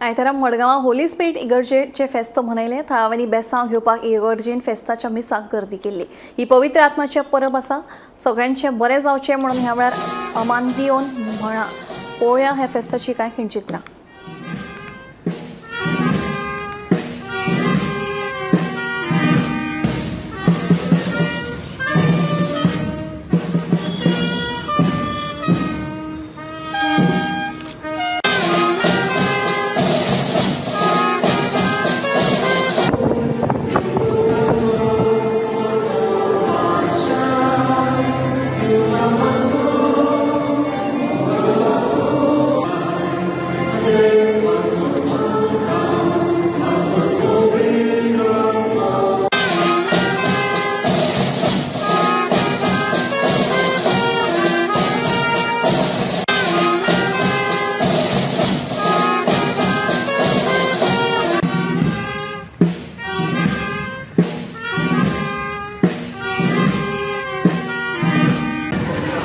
आयतारा मडगांवां होली स्पिरीट इगर्जेचें फेस्त मनयलें. थळाव्यांनी बेसांव घेवपाक इगर्जेन फेस्ताच्या मिसाक गर्दी केल्ली. ही पवित्र आत्माची परब आसा. सगळ्यांचें बरें जावचें म्हणून ह्या वेळार अमांदियोन म्हळां. पळोवया ह्या फेस्ताची कांय खिणचित्रां.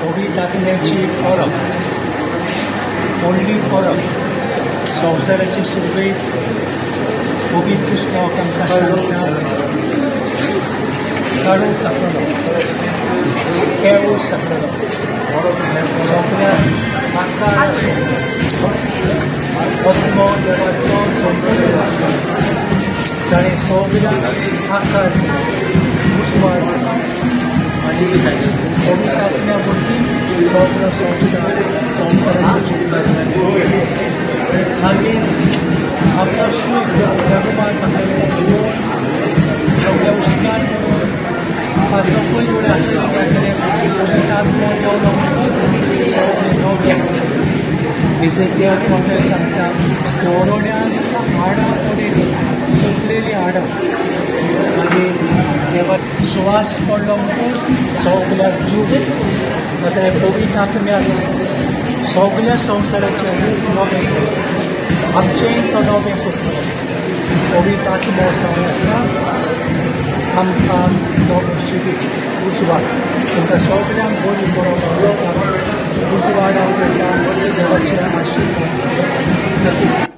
पवित्र आत्म्याची परब, व्हडली परब, संवसाराची सुरवेक पवित्र पुस्तक आमकां सांगता, काडूं सांगलो, केळू सांगलो, सगळ्याक आकार आशिल्लो आत्मो देवाचो संवसार आसलो, ताणें सगळ्याक आकार दिलो, उजवाड दिलो आनी पवित्र आत्म्या वरवीं सगळो संवसार संवसाराची मागीर आपोस्तूल रघुमान सगळ्या उस्मान पातकूय उणें आशिल्ले पवित्र आत्मो देवलो म्हणटकच सगळें नवें. एझेकियल प्रोफेट सांगता, दवरण्यान हाडां पडिल्लीं, सुकलेलीं हाडां, मागीर देवा सुवास पडलो म्हणटकच सगल्याक जीव दिलो. आतां हे पवित्र आत्म्यान सगल्या संवसाराचें रूप नवें केलें, आमचेंय तो नवें करतलो. पवित्र आत्मो जावन आसा आमकां नवें शिबीर उजवाड. तुमकां सगल्यांक बरी बरो उजवाड हांव देवाचे आशिर्वाद.